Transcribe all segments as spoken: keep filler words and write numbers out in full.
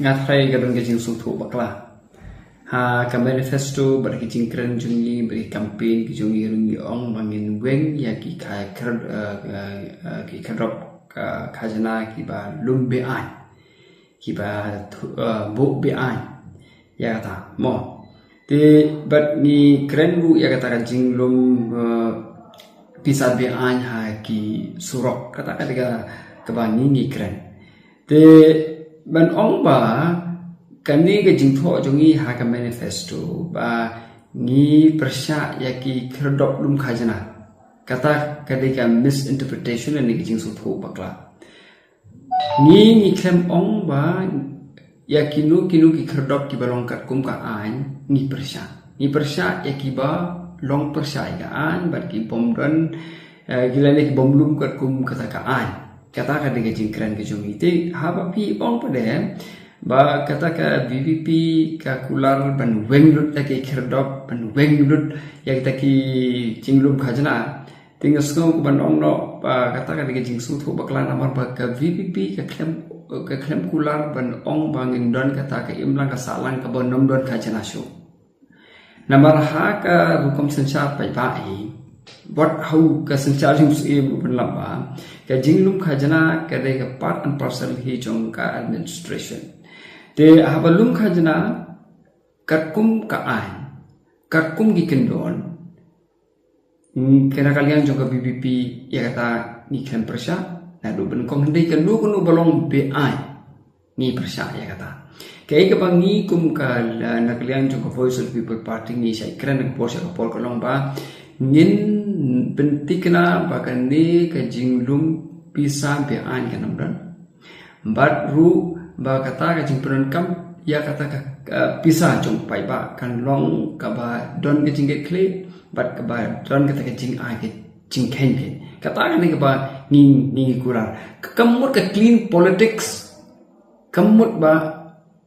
Nga tharai ka don ka jingsngewthuh bakla. Ha ka manifesto bad ki jingkren jong ngi bad ki campaign ki jong ngi ruh ngi ong ba ngin weng ïa ki kha-, kher-, eh, eh, eh, ki khadop ka khajna kiba lum be-aiñ, kiba thu-, eh, buh be-aiñ ïa kata mo. Te bad ngi kren ruh ïa kata ka jinglum, eh, pisa be-aiñ ha ki surok, kata ka dei ka, kaba ngi ngi kren. Te ban ong ba kane ka jingthoh jong ngi ha ka manifesto ba ngi pyrshah ïa ki khyrdop lum khajna, kata ka dei ka misinterpretation lane ka jingsngewthuh bakla. Ngi ngi khlem ong ba ïa kino kino ki khyrdop kiba long katkum ka aiñ ngi pyrshah. Ngi pyrshah ïa kiba long pyrshah ïa ka aiñ bad ki bym don, eh, ki lane ki bym lum katkum kata ka aiñ. Kata ka dei ka jingkren ka jong ngi. Te haba phi ong pat de ba kata ka VPP ka kular ban weng lut ïa ki khyrdop, ban weng lut ïa kita ki jinglum khajna, te nga sngew ka ban ong noh ba kata ka dei ka jingsngewthuh bakla, namar ba ka VPP ka khlem, ka khlem kular ban ong ba ngin don kata ka imlang ka sahlang kaba nym don khajna shuh. Namar ha ka rukom synshar paidbah hi, wat ha ka synshar jong u Syiem u pynlap ba ka jinglum khajna ka dei ka part and parcel hi jong ka administration. Te haba lum khajna katkum ka aiñ, katkum ki kyndon, mm, na ka liang jong ka VPP ïa kata ngi khlem pyrshah. Naduh ba nyngkong, hynrei kano kano ba long be-aiñ ngi pyrshah ïa kata. Kaei kaba ngi kum ka la-, na ka liang jong ka Voice of the People Party ngi shait kren ha ka por sha ka por ka long ba ngin pynthikna ba kane ka jinglum pisa be-aiñ kan ym don. Bad ruh ba kata ka jingpyndonkam ïa kata ka, ka pisa jong paidbah kan long kaba don ka jingkitkhlieh bad kaba don kata ka jingai ka jingkheiñ kheiñ. Kata ka dei kaba ngi ngi ngi kular. Ka, ka mut ka clean politics, ka mut ba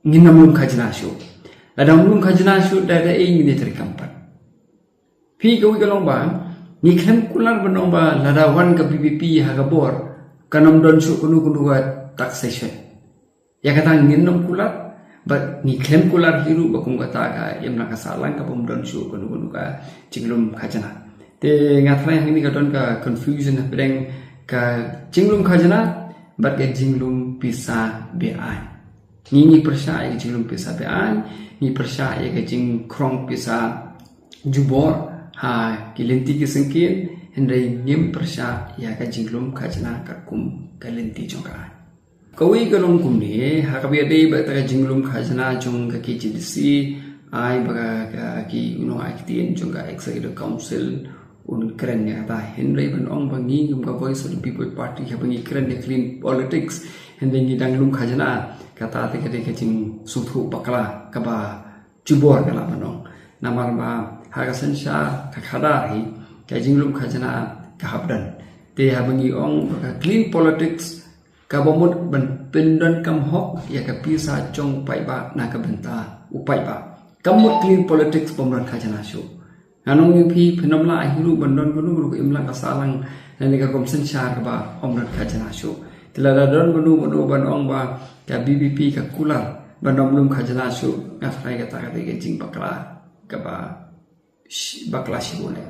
ngin nym lum khajna shuh. Lada nym lum khajna shuh da da ei ngin ïa trei kam pat. Phi, kawei ka long ba ngi khlem kular ban ong ba lada wan ka VPP ha ka bor kan ym don shuh kano kano ka taxation. Ïa kata ngin nym kular, bad ngi khlem kular hi ruh ba kum kata ka imlang ka sahlang ka bym don shuh kano kano ka jinglum khajna. Te nga tharai hangne ka don ka confusion hapdeng ka jinglum khajna bad ka jinglum pisa be-aiñ. Ngi ngi pyrshah ïa ka jinglum pisa be-aiñ, ngi pyrshah ïa ka jingkhrong pisa jubor ha ki lynti ki syngkien, hynrei ngim pyrshah ïa ka jinglum khajna katkum ka lynti jong ka aiñ. Kawei ka long kumne, ha kaba ïadei bad ka jinglum khajna jong ka KHADC, ai ba ka, ka ki u nongai ktien jong ka Executive Council un kren ïa kata, hynrei ban ong ba ngi kum ka Voice of the People Party haba ngi kren ïa clean politics, hynrei ngi dang lum khajna, kata te ka dei ka jingsngewthuh bakla kaba jubor ka lah ban ong. Namar ba ha ka synshar ka khadar hi ka jinglum khajna ka hap don. Te haba ngi ong ba ka clean politics kaba mut ban pyndonkam hok ïa ka pisa jong paidbah na ka bynta u paidbah, ka mut clean politics, bym don khajna shuh. Ngan ong ïa phi, phin ym lah hi ruh ban don kano kano ka imlang ka sahlang lane ka rukom synshar kaba ym don khajna shuh. Te lada don kano kano ban ong ba ka VPP ka kular ban nym lum khajna shuh, nga tharai kata ka dei ka jingbakla kaba shi-, bakla shibun eh.